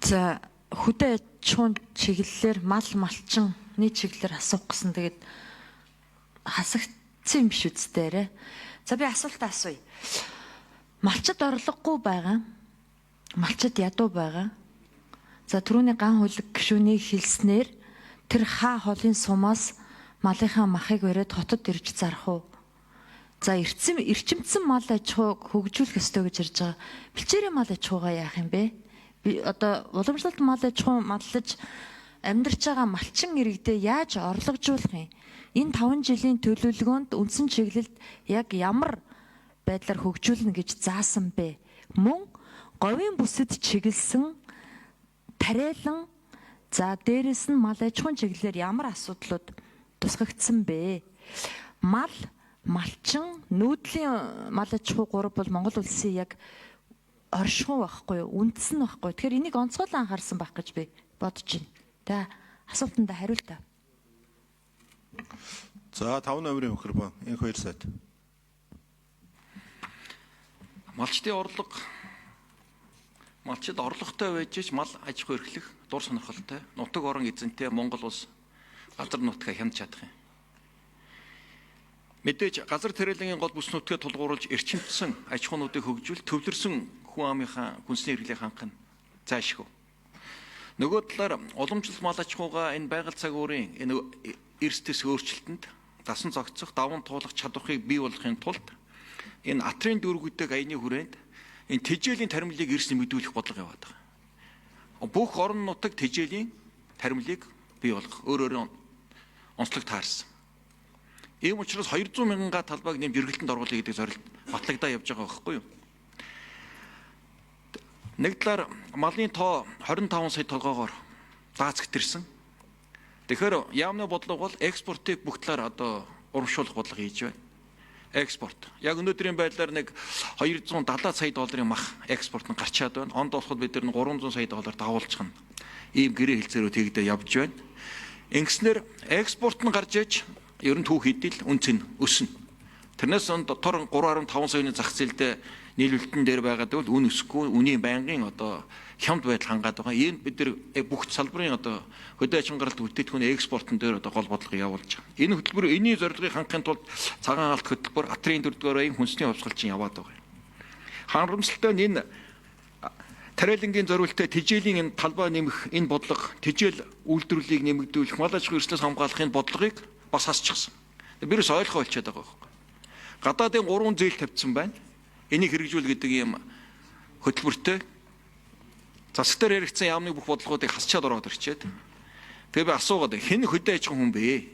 За, хөдөө аж ахуйн чиглэлээр, мал малчны чиглэлээр асуух гэсэн, тэгээд хасагдсан юм биш үсттэй арай. За, би асуултаа асууя. Малчид орлогогүй байгаа. Малчид ядуу байгаа. За, түрүүний ган хүлэг гишүүний хэлснээр тэр хаа холын сумаас малынхаа махыг бариад хотод ирж зарах уу? За, эрчим эрчимдсэн мал аж ахуйг хөгжүүлэх ёстой гэж ярьж байгаа. Бэлчээрийн мал аж ахуйгаа яах юм бэ? Би одоо уламжлалт мал аж ахуй маллаж амьдарч байгаа малчин иргэдээ яаж орлогожуулах юм? Энэ 5 жилийн төлөвлөгөөнд үндсэн чиглэлд яг ямар байдлаар хөгжүүлнэ гэж заасан бэ? Мөн говийн бүсэд чиглэсэн тариалан, за, дээрэс нь мал аж ахуйн чиглэлээр ямар асуудлууд тусгагдсан бэ? Мал малчин, нүүдлийн мал аж ахуй гурав бол Монгол улсын яг оршихуй байхгүй юу? Үндэс нь байхгүй. Тэгэхээр энийг онцгойлон анхаарсан байх гэж би бодож байна. За, асуултанд хариул та. За, 5 номерын микрофон. Энх хоёр сайд. Малчдын орлого, малчид орлоготой байж ч мал аж ахуй эрхлэх дур сонирхолтой нутаг орон эзэнтэй Монгол улс газар нутгаа хямд чадах юм. Мэдээж газар тариалангийн гол бүс нутгаа тулгуурлаж эрчимтсэн аж ахуйнуудыг хөгжүүл, төвлөрсөн хүн амынхаа хүнсний хэрэглээг хангах нь зайлшгүй. Нөгөө талаар уламжлалт мал аж ахуйгаа энэ байгаль цаг уурын энэ эрс тэс өөрчлөлтөнд дасан зохицох, даван туулах чадварыг бий болгохын тулд энэ атрын дүүргүүдийг аяны хүрээнд энэ тэжээлийн таримлыг эрс нэмэгдүүлэх бодлого яваад байгаа. Бүх орон нутаг тэжээлийн таримлыг бий болгох өөр өөрөөр онцлог таарсан. Ийм учраас 200 мянган га талбайг нэмж эргэлтэнд оруулах гэдэг зорилт батлагдаа явж байгаа байхгүй юу? Нэг талаар малын тоо 25 сая толгоогоор даацгтэрсэн. Тэгэхээр яамны бодлого бол экспортыг бүх талаар одоо урамшуулах бодлого хийж байна. Экспорт. Яг өнөөдрийн байдлаар нэг 270 сая долларын мах экспорт нь гарчаад байна. Онд болоход бид нар 300 сая доллар дагуулчих нь. Ийм гэрээ хэлцээрөө тэгдэ явж байна. Ингэснээр экспорт нь гарч иж ер нь түүх хэдий л үнц нь өснө. Тэрнээс дотор 3.5 саяны зах зээлдээ нийлүүлэлтэн дээр байгаад бол үн өсөхгүй, үнийн байнгын одоо хямд байдал хангаад байгаа. Ийм бид нар бүх салбарын одоо хөдөө аж ахуйн гаралт бүтээгдэхүүний экспортын дээр одоо гол бодлого явуулж байгаа. Энэ хөтөлбөр, энэний зорилгыг хангахын тулд цагаан алт хөтөлбөр, атрын дөрөвдүгээр аян хүнсний хувьсгалчин яваад байгаа юм. Харамсалтай нь энэ тариалангийн зориултаа тэжээлийн энэ талбай нэмэх энэ бодлого, тэжээл үйлдвэрлэлийг нэмэгдүүлэх, мал аж ахуйн эрсдлээс хамгаалах энэ бодлогыг бас хасчихсан. Бирээс ойлгоо болчиход байгаа байхгүй. Гадаадын 3 зээл тавьсан байна. Энийг хэрэгжүүл гэдэг ийм хөтөлбөртэй засаг дээр яригдсан яамны бүх бодлогоодыг хасчаад ороод ирчээд. Тэгээ би асуугаад, хэн хөдөө аж ахуйн хүн бэ?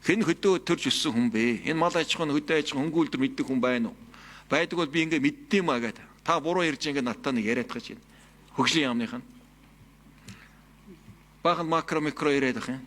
Хэн хөдөө төрж өссөн хүн бэ? Энэ мал аж ахуйн, хөдөө аж ахуйн, хөнгө үйлдвэр мэддэг хүн байна уу? Байдаг бол би ингээ мэддэм аа гэдэг. Та буруу ярьж ингээ надтай нэг яриад гэж байна. Хөгжлийн яамных нь. Баахан макро микро яриад ах юм.